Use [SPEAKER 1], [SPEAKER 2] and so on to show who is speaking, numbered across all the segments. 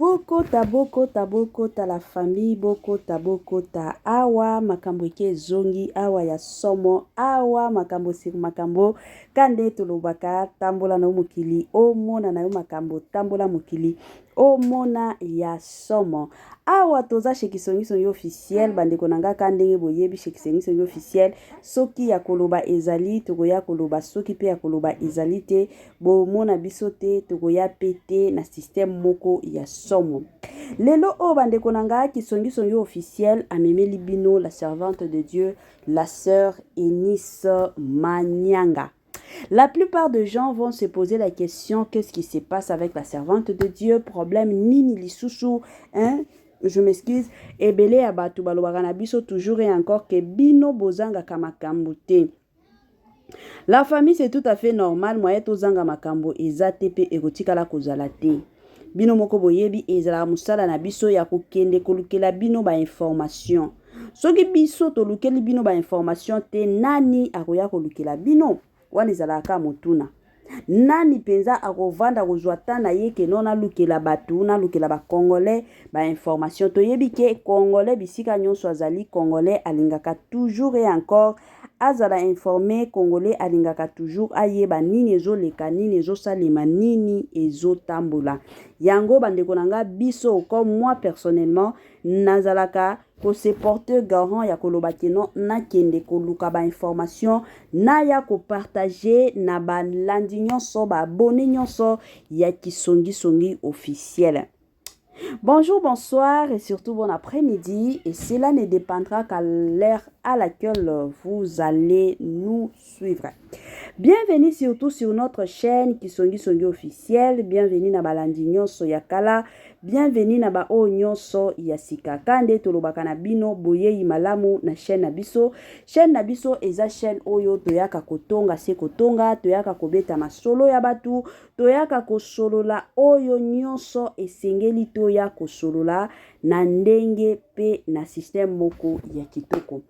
[SPEAKER 1] Bokota bokota bokota la famille bokota bokota awa makambo eke ezongi awa ya somo awa makambo sur makambo ka nde tolobaka tambola na yo mokili omona na yo makambo tambola mokili omona ya somo awa toza chez kisongisongi officiel bandeko na nga ka ndenge boyebi chez kisongisongi officiel soki ya koloba ezali tokoya koloba soki mpe ya koloba ezali te Bomona biso te, tokoya pe te na système moko ya somo. Lelo oyo bandeko na nga kisongisongi officiel amemeli bino la servante de Dieu, la sœur Eunice Manyanga. La plupart des gens vont se poser la question qu'est-ce qui se passe avec la servante de Dieu problème nini lisusu hein je m'excuse ebele ya bato balobaka na biso toujours et encore que bino bozangaka makambo te La famille c'est tout à fait normal moyen tozanga makambo eza te pe ekotikala kozala te. Bino moko boyebi ezalaka mosala na biso ya kokende kolukela bino ba information. Soki biso tolukeli bino ba information te nani akoya kolukela bino? Wana ezalaka kaka motuna. Nani penza akovanda kozwa temps na ye ke non nalukela batu, nalukela ba congolais ba information. Toyebi ke congolais bisika nyonso azali, congolais alingaka toujours et encore azala informe, congolais alingaka toujours ayeba nini ezoleka, nini ezosalema, nini ezotambola. Yango bandeko na nga biso comme moi personnellement nazalaka ko se porter garant ya koloba ke non nakende koluka ba information naya ko partager na balandi nyonso ba abonne nyonso ya kisongisongi officiel. Bonjour, bonsoir et surtout bon après-midi. Et cela ne dépendra qu'à l'heure à laquelle vous allez nous suivre. Bienvenue surtout sur notre chaîne Kisongi Songi officiel. Bienvenue na balandi nyonso ya kala. Bienvenue na ba oyo nyonso ya sika. Kande tolobaka na bino boyeyi malamu na chaîne na biso. Chaîne na biso eza chaîne oyo toyaka kotonga se kotonga, toyaka kobeta masolo ya batu, toyaka kosolola oyo nyonso esengeli toya kosolola na ndenge pe na système moko ya kitoko.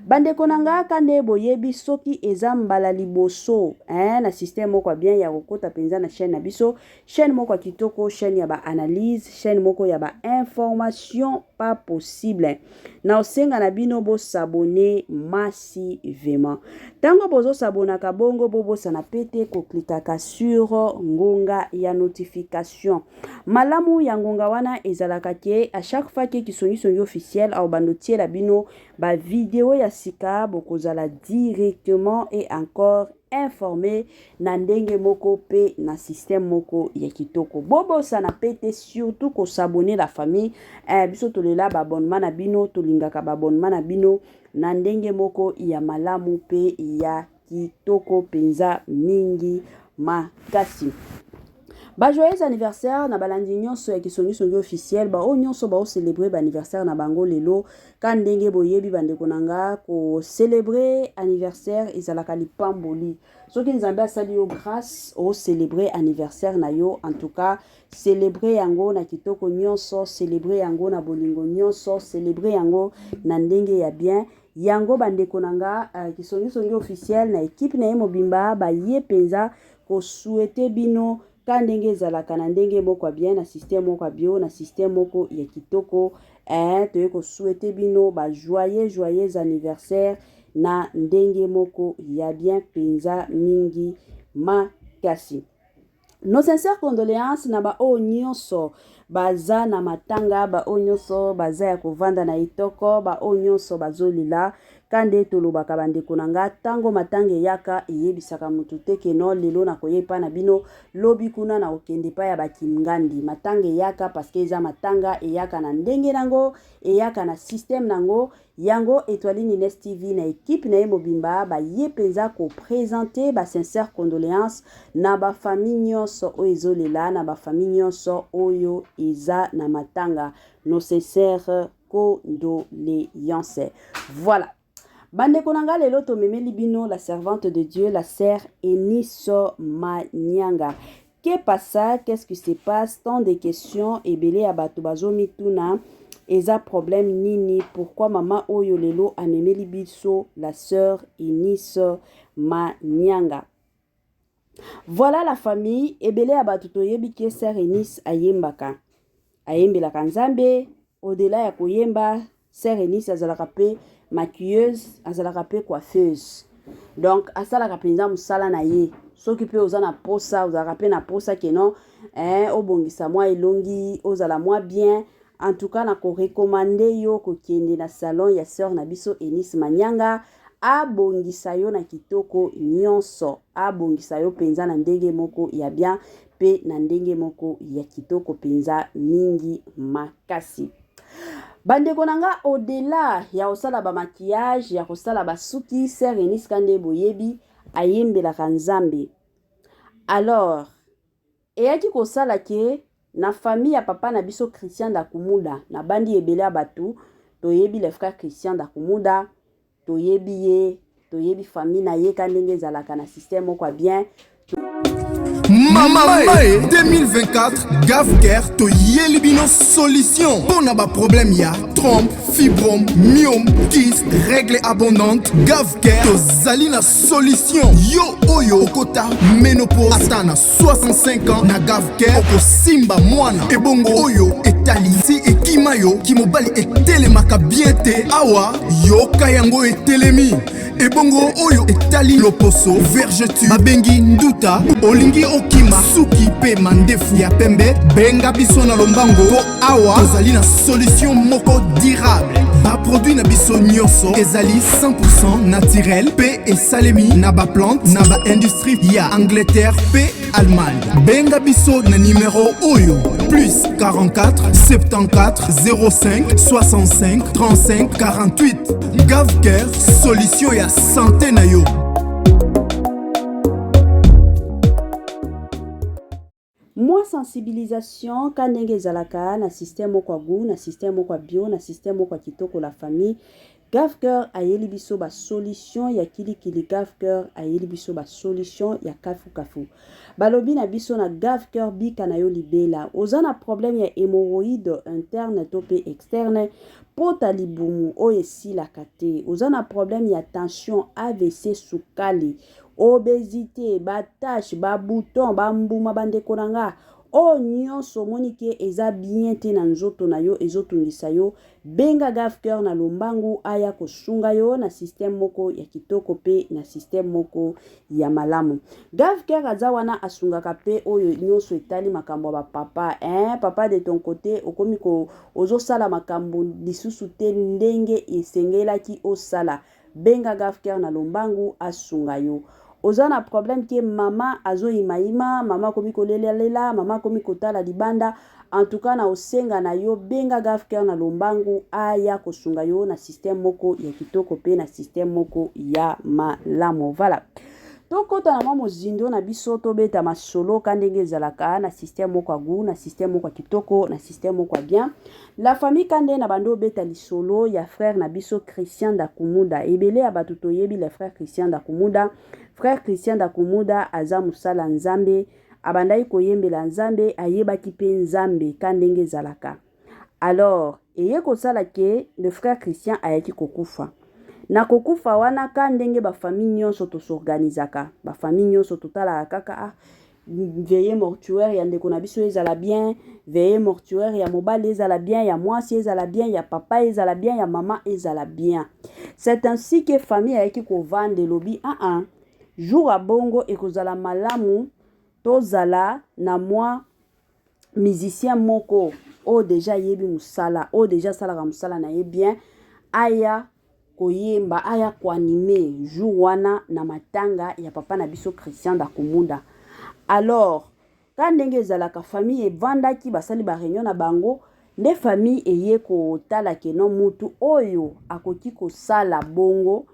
[SPEAKER 1] Bandeko na nga ka nde boyebi soki eza mbala liboso eh, na système moko ya bien ya kokota mpenza na chaîne na biso, chaîne moko ya kitoko, chaîne ya ba analyse, chaîne moko ya ba information pas possible. Na osenga na bino bo s'abonner massivement. Tango bozo s'abonnaka bongo bobosana pe te koklikaka sur ngonga ya notification. Malamu ya ngonga wana ezalaka ke à chaque fois ke kisongisongi officiel akobanda otiela bino ba video ya sika bokozala directement et encore informé na ndenge moko pe na système moko ya kitoko. Bobosana pe te surtout ko s'abonner la famille. Eh, biso tolela ba abonnement na bino, tolingaka ba abonnement na bino na ndenge moko ya malamu pe ya kitoko penza mingi makasi. Ba joyeux anniversaire na balandi nyonso ya kisongisongi officiel, ba oyo nyonso bao celebrer ba anniversaire na bango lelo. Ka ndenge boyebi bandeko na nga ko celebrer anniversaire ezalaka lipamboli. Soki Nzambe asali yo grâce o celebrer anniversaire na yo, en tout cas celebrer yango na kitoko nyonso, celebrer yango na bolingo nyonso, celebrer yango na ndenge ya bien. Yango bandeko na nga uh, kisongisongi officiel na equipe na ye mobimba baye penza ko souhaiter bino ka ndenge ezalaka na ndenge moko ya bien na système moko ya bio na système moko ya kitoko eh, toye ko souhaiter bino ba joyeux joyeux anniversaire na ndenge moko ya bien penza mingi makasi. Nos sincères condoléances na ba oyo nyonso baza na matanga, ba oyo nyonso baza ya kovanda na etoko, ba oyo nyonso bazolela. Ka nde tolobaka bandeko na nga, tango matanga eyaka eyebisaka mutu te ke non lelo nakoya epai na bino, lobi kuna nakokende epai ya ba Kimgandi. Matanga eyaka parce que eza matanga, eyaka na ndenge nango, eyaka na système nango. Yango Etoile Nines TV na equipe na ye mobimba baye penza ko presenter ba sincères condoléances na ba famille nyonso oyo ezolela, na ba famille nyonso oyo eza na matanga. Nos sincères condoléances. Voilà. Bandeko na nga lelo tomemeli bino la servante de Dieu, la sœur Eunice Manyanga. Que passa? Qu'est-ce qui se passe? Tant de questions ebele ya bato bazomituna eza problème nini? Pourquoi mama oyo lelo amemeli biso la sœur Eunice Manyanga? Voilà la famille, ebele ya bato toyebi ke sœur Eunice ayembaka. Ayembelaka Nzambe, au delà ya koyemba, Sœur Eunice azalaka pe maquilleuse, azalaka pe coiffeuse. Donc asalaka mpenza mosala na ye. Soki pe oza na posa, ozalaka pe na posa que non, eh, obongisa mwa elongi, ozala mwa bien. En tout cas, nako recommander yo kokende na salon ya sœur na biso Eunice Manyanga, abongisa yo na kitoko nyonso, abongisa yo mpenza na ndenge moko ya bien pe na ndenge moko ya kitoko mpenza mingi makasi. Bandeko na nga, au-delà ya kosala ba maquillage, ya kosala ba suki, sœur Eunice ka nde boyebi ayembelaka Nzambe. Alors eyaki kosala ke na famille ya papa na biso Christian Dakumuda, na bandi ebele ya bato toyebi le frère Christian Dakumuda, toyebi ye, toyebi famille na ye ka ndenge ezalaka na système moko ya bien.
[SPEAKER 2] Mama Mae 2024 Gavcare toyeli bino solution mpo na baproblème ya trompe, fibrome, myome, kyste, règle abondante. Gavcare tozali na solution. Yo oyo okota ménopause ata na 65 ans, na Gavcare okosimba mwana. Ebongo oyo etali si ekima yo kimobali etelemaka bien te, awa yoka yango etelemi. Ebongo oyo etali loposo vergeture babengi nduta, olingi okima suki pe mandefu ya pembe, benga biso na lombango po awa tozali na solution moko durable. Baproduit na biso nyonso ezali 100% naturel pe esalemi na baplante na baindustrie ya Angleterre pe Allemagne. Benga biso na numero oyo plus 44 74 05 65 35 48. Gavcare, solution ya santé na yo.
[SPEAKER 1] Mwa sensibilisation ka ndenge ezalaka na système moko ya goût, na système moko ya bio, na système moko ya kitoko. La famille, Gavcare ayeli biso ba solution ya kilikili, Gavcare ayeli biso ba solution ya kafu kafu. Balobi na biso na Gavcare, bika na yo libela. Oza na problème ya hémorroïde interne to pe externe, pota libumu oyo esilaka te. Oza na problème ya tension, AVC, sukali, obésité, ba tache, ba bouton, ba mbuma, bandeko na nga. Oyo nyonso omoni ke eza bien te na nzoto na yo, ezotungisa yo, benga Gavcare na lombangu aya kosunga yo na système moko ya kitoko pe na système moko ya malamu. Gavcare aza wana, asungaka pe oyo nyonso etali makambo ya bapapa. Hein, papa de ton côté okomi ko ozosala makambo lisusu te ndenge esengelaki osala, benga Gavcare na lombangu asunga yo. Oza na problème ke mama azoyimayima, mama akomi kolelalela, mama akomi kotala libanda, en tout cas na osenga na yo, benga Gavcare na lombangu aya kosunga yo na système moko ya kitoko pe na système moko ya malamu. Voilà, tokota na mwa mozindo na biso, tobeta masolo ka ndenge ezalaka na système moko ya goût, na système moko ya kitoko, na système moko ya bien. La famille, ka nde na bando obeta lisolo ya frère na biso Christian Dakumuda. Ebele ya bato toyebi le frère Christian Dakumuda. Frère Christian Dakumuda aza mosala Nzambe, abandaki koyembela Nzambe, ayebaki mpe Nzambe ka ndenge ezalaka. Alors eye kosala ke le frère Christian ayaki kokufa. Na kokufa wana, ka ndenge bafamille nyonso tosorganizaka, bafamille nyonso totalaka kaka, ah, veillée mortuaire ya ndeko na biso ezala bien, veillée mortuaire ya mobali ezala bien, ya mwasi ezala bien, ya papa ezala bien, ya mama ezala bien. C'est ainsi que famille ayaki kovanda, elobi: ah ah, jour ya bongo ekozala malamu tozala na mwa musicien moko oyo deja ayebi mosala, oyo deja asalaka mosala na ye bien, aya koyemba, aya koanimer jour wana na matanga ya papa na biso Christian Dakumuda. Alors ka ndenge ezalaka, famille evandaki, basali baréunion na bango nde famille eye kotala ke no, mutu oyo akoki kosala bongo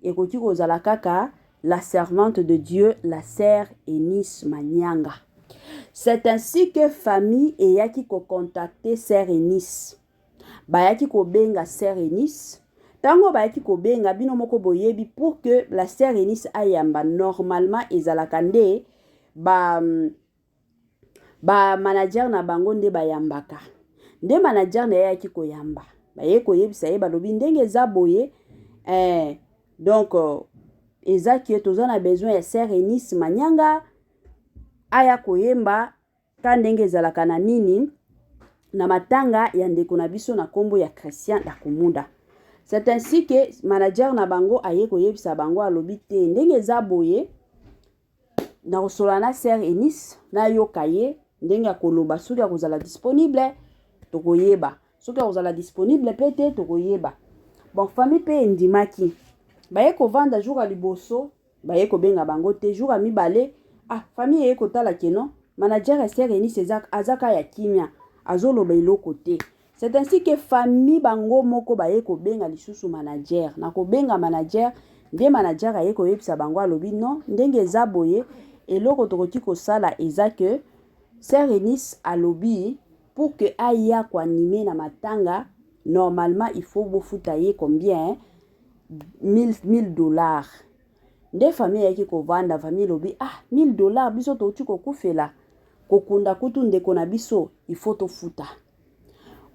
[SPEAKER 1] ekoki kozala kaka la servante de Dieu, la sœur Eunice Manyanga. C'est ainsi que famille eyaki kocontacter sœur Eunice. Bayaki kobenga sœur Eunice. Ntango bayaki kobenga, bino moko boyebi, pour que la sœur Eunice ayamba, normalement ezalaka nde ba manager na bango nde bayambaka. Nde manager na ye ayaki koyamba, baye koyebisa ye, balobi ndenge eza boye, donc eza ke toza na besoin ya sœur Eunice Manyanga aya koyemba ka ndenge ezalaka na nini. Na matanga ya ndeko na biso na kombo ya Christian Dakumuda. C'est ainsi que manager na bango aye koyebisa bango, alobi te ndenge eza boye, nakosolola na sœur Eunice, nayoka ye ndenge akoloba. Soki akozala disponible, tokoyeba. Soki akozala disponible mpe te, tokoyeba. Bon, famille mpe endimaki. Baye kovanda. Jour ya liboso, baye kobenga bango te. Jour ya mibale, ah, famille eye kotala que non, manager ya sœur Eunice aza ka ya kimia, azoloba eloko te. C'est ainsi que famille bango moko baye kobenga lisusu manager. Na kobenga manager nde manager aye koyebisa bango, alobi non, ndenge eza boye, eloko tokoki kosala eza que sœur Eunice alobi pour que aya koanimer na matanga, normalement il faut bofuta ye combien? 1000 $. Nde famille eyaki kovanda. Famille elobi: ah, 1000 $, biso touti kokufela, kokunda kutu ndeko na biso, il faut tofuta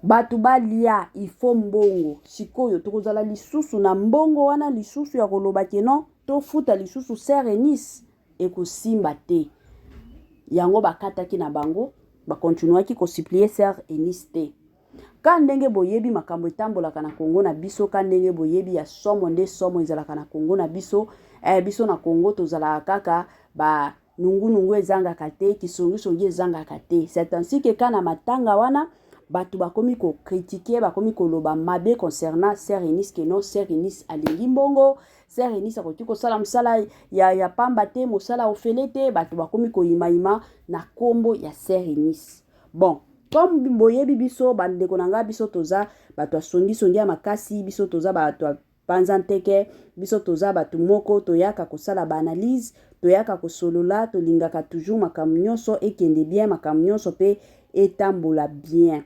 [SPEAKER 1] bato balia, il faut mbongo. Sikoyo tokozala lisusu na mbongo wana lisusu ya koloba que non, tofuta lisusu sœur Eunice, ekosimba te. Yango bakataki na bango, bakontinuaki kosupplier sœur Eunice te. Ka ndenge boyebi makambo etambolaka na Kongo na biso, ka ndenge boyebi ya somo nde somo ezalaka na Kongo na biso. Biso na Kongo tozalaka kaka ba nungunungu, ezangaka te, kisongisongi ezangaka te. C'est ainsi que ka na matanga wana, bato bakomi kocritiquer, bakomi koloba mabe concernant sœur Eunice, que non, sœur Eunice alingi mbongo, sœur Eunice akoki kosala mosala ya pamba te, mosala ofele te. Bato bakomi koyimayima na nkombo ya sœur Eunice. Bon, comme boyebi biso, bandeko na ngai, biso toza bato ya songisongi ya makasi, biso toza bato ya panza nteke, biso toza bato moko toyaka kosala baanalyse, toyaka kosolola, tolingaka toujours makambo nyonso ekende bien, makambo nyonso mpe etambola bien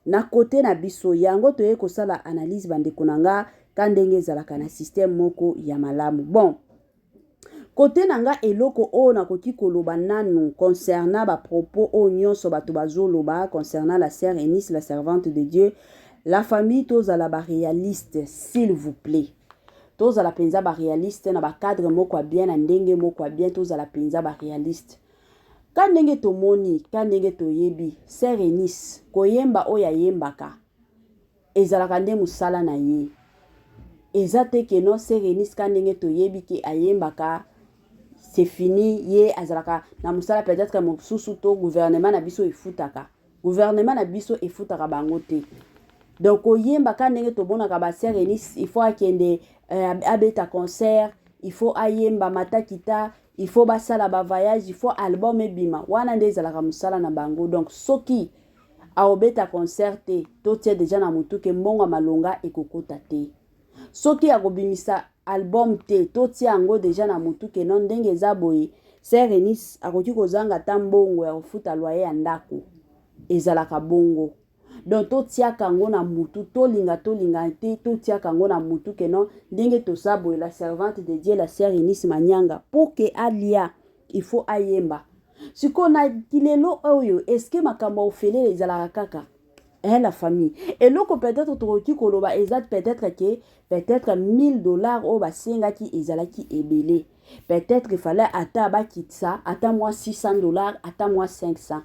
[SPEAKER 1] na kote na biso. Yango toye kosala analyse, bandeko na nga, ka ndenge ezalaka na système moko ya malamu. Bon, kote na nga, eloko oyo nakoki koloba nanu concernant bapropos oyo nyonso bato bazoloba concernant la sœur Eunice, la servante de Dieu, la famille, tozala baréaliste, s'il vous plaît. Tozala mpenza baréaliste na bacadre moko ya bien, na ndenge moko ya bien. Tozala mpenza baréaliste. Ka ndenge tomoni, ka ndenge toyebi, sœur Eunice, koyemba oyo ayembaka ezalaka nde mosala na ye. Eza te que non, sœur Eunice, ka ndenge toyebi que ayembaka, c'est fini, ye azalaka na mosala peut-être mosusu to gouvernement na biso efutaka. Gouvernement na biso efutaka bango te. Donc koyemba, ka ndenge tomonaka basœur Eunice, il faut akende abeta concert, il faut ayemba matakita, il faut basala bavoyage, il faut album ebima, wana nde ezalaka mosala na bango. Donc soki aobeta concert te, totia déjà na motu que mbongo ya malonga ekokota te. Soki akobimisa album te, totia yango déjà na motu que non, ndenge eza boye, sœur Eunice akoki kozanga ata mbongo ya kofuta loyer ya ndako. Ezalaka bongo. Donc totiaka yango na mutu, tolinga tolinga te, totiaka yango na mutu que non, ndenge toza boye, la servante de Dieu, la sœur Eunice Manyanga, pour que alia, il faut ayemba. Sikoyo na kilelo oyo, eske makambo ya ofelele ezalaka kaka? La famille, eloko peut-être tokoki koloba eza peut-être que peut-être 1000 $ oyo basengaki ezalaki ebele. Peut-être fallait ata bakitisa ata mwa 600 $, ata mwa 500.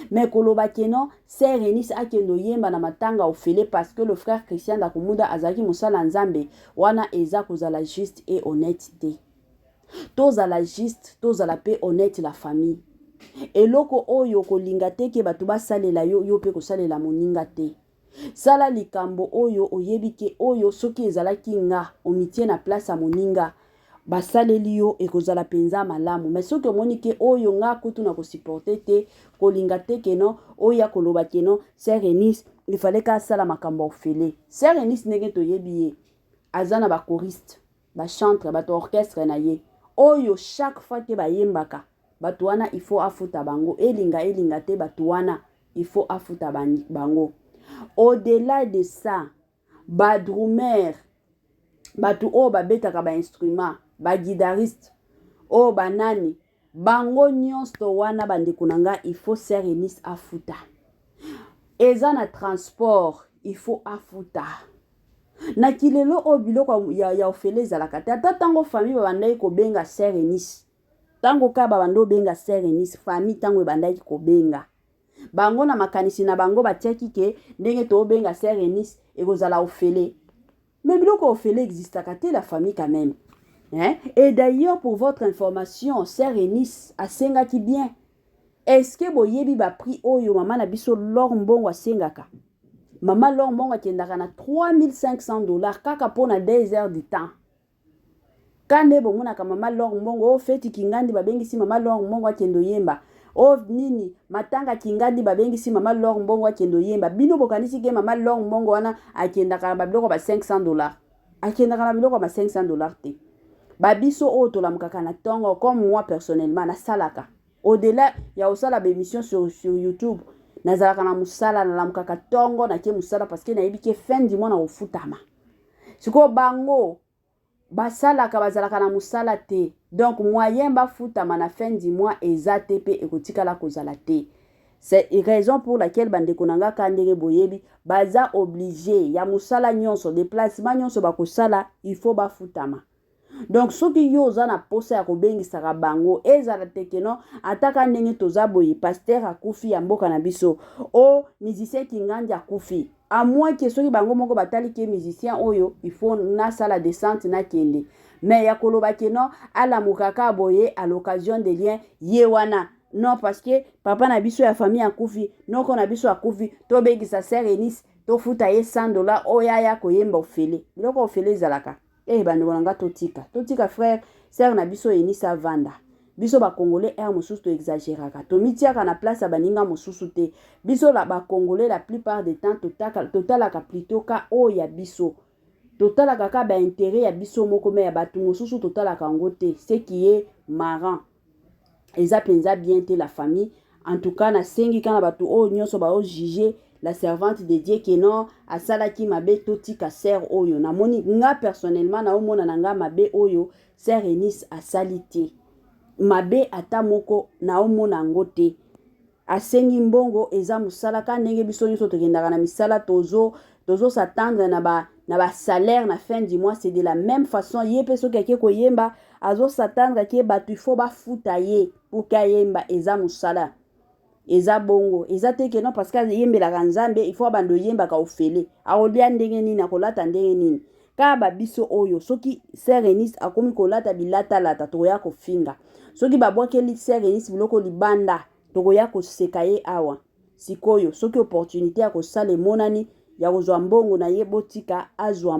[SPEAKER 1] Mais koloba que non, sœur Eunice akende oyemba na matanga ofele parce que le frère Christian Dakumuda azalaki mosala Nzambe, wana eza kozala juste et honnête te. Tozala juste, tozala mpe honnête, la famille. Eloko oyo kolinga te que bato basalela yo, yo mpe kosalela moninga te. Sala likambo oyo oyebi que oyo soki ezalaki nga, omitie na place ya moninga, basaleli yo, ekozala mpenza malamu. Mais soki omoni que oyo nga kutu na kosupporter te, kolinga te que non, oyo akoloba que non, sœur Eunice, il fallait ka asala makambo ofele. Sœur Eunice, ndenge toyebi ye, aza na bachoriste, bachantre, bato orchestre na ye oyo chaque fois que bayembaka, bato wana il faut afuta bango. Elinga elinga te, bato wana il faut afuta bango. Au-delà de ça, badrummer, bato oyo babetaka bainstrument, baguitariste oyo, banani, bango nyonso wana, bandeko na nga, il faut sœur Eunice afuta. Eza na transport, il faut afuta. Na kilelo oyo, biloko ya ofele ezalaka te. Ata ntango famille babandaki kobenga sœur Eunice, ntango kaka babanda obenga sœur Eunice, famille ntango ebandaki kobenga Bango na makanisi na bango batiaki ke ndenge tobenga sœur Eunice ekozala ofele. Mais biloko ofele existaka te, la famille, quand même, hein? Et d'ailleurs, pour votre information, sœur Eunice asengaki bien. Est-ce que boyebi baprix oyo mama na biso Lor Mbongo asengaka? Mama Lor Mbongo akendaka na 3500 $ kaka mpona 2 heures du temps. Ka nde bomonaka mama Lor Mbongo, oyo feti Kingandi babengisi mama Lor Mbongo akende oyemba, o nini, matanga Kingandi babengisi mama Lor Mbongo akende oyemba, bino bokanisi ke mama Lor Mbongo wana akendaka na babiloko ba 500 $? Akendaka na biloko ba 500 $ te. Babiso oyo tolamukaka na ntongo, comme moi personnellement, nasalaka au-delà ya kosala baémission sur YouTube, nazalaka na mosala, nalamukaka ntongo, nake mosala parce que nayebi ke fin du mois na kofutama. Sikoyo bango basalaka, bazalaka na mosala te, donc moyen bafutama na fin du mois eza te mpe ekotikala kozala te. C'est raison pour laquelle, bandeko na nga, ka ndenge boyebi, baza obligé ya mosala nyonso, déplacement nyonso bakosala, il faut bafutama. Donc soki yo oza na posa ya kobengisaka bango, ezala te keno ataka ndenge toza boye, pasteur akufi ya mboka na biso, o musicien Kingandi akufi, à moins ke soki bango moko batali ke musicien oyo, il faut nasala descente, nakende. Mais ya koloba keno alamukaka boye à l'occasion de lien ye wana, non, parce que papa na biso ya famille akufi, noko na biso akufi, tobengisa sœur Eunice, tofuta ye 100 $ oyo aya koyemba ofele. Biloko ofele ezalaka e, bandeko na nga, totika, totika frère, sœur na biso Eunice avanda. Biso bacongolais, heure mosusu toexagéraka, tomitiaka na place ya baninga mosusu te. Biso la bacongolais, la plupart des temps totalaka plutôt ka oyo ya biso, totalaka ka baintérêt ya biso moko, mais ya bato mosusu totalaka yango te. Ce qui est marrant, eza mpenza bien te, la famille. En tout cas, nasengi kaka na bato oyo nyonso baojuge la servante de Dieu ke non, asalaki mabe, totika sœur oyo. Namoni nga personnellement, naomona na nga mabe oyo sœur Eunice asali te, mabe ata moko naomona yango te. Asengi mbongo, eza mosala ka ndenge biso nyonso tokendaka na misala, tozos'attendre na basalaire na fin du mois. C'est de la même façon ye mpe soki ake koyemba, azos'attendre ke bato il faut bafuta ye pour ke ayemba. Eza mosala, eza bongo. Eza te ke non, parce que ayembelaka Nzambe, il faut abanda oyembaka ofele. Akolia ndenge nini? Akolata ndenge nini? Kaka babiso oyo, soki sœur Eunice akomi kolata bilatalata, tokoya kofinga. Soki babwakeli sœur Eunice biloko libanda, tokoya koseka ye awa. Sikoyo soki opportunité ya kosala emonani ya kozwa mbongo na ye, botika azwa.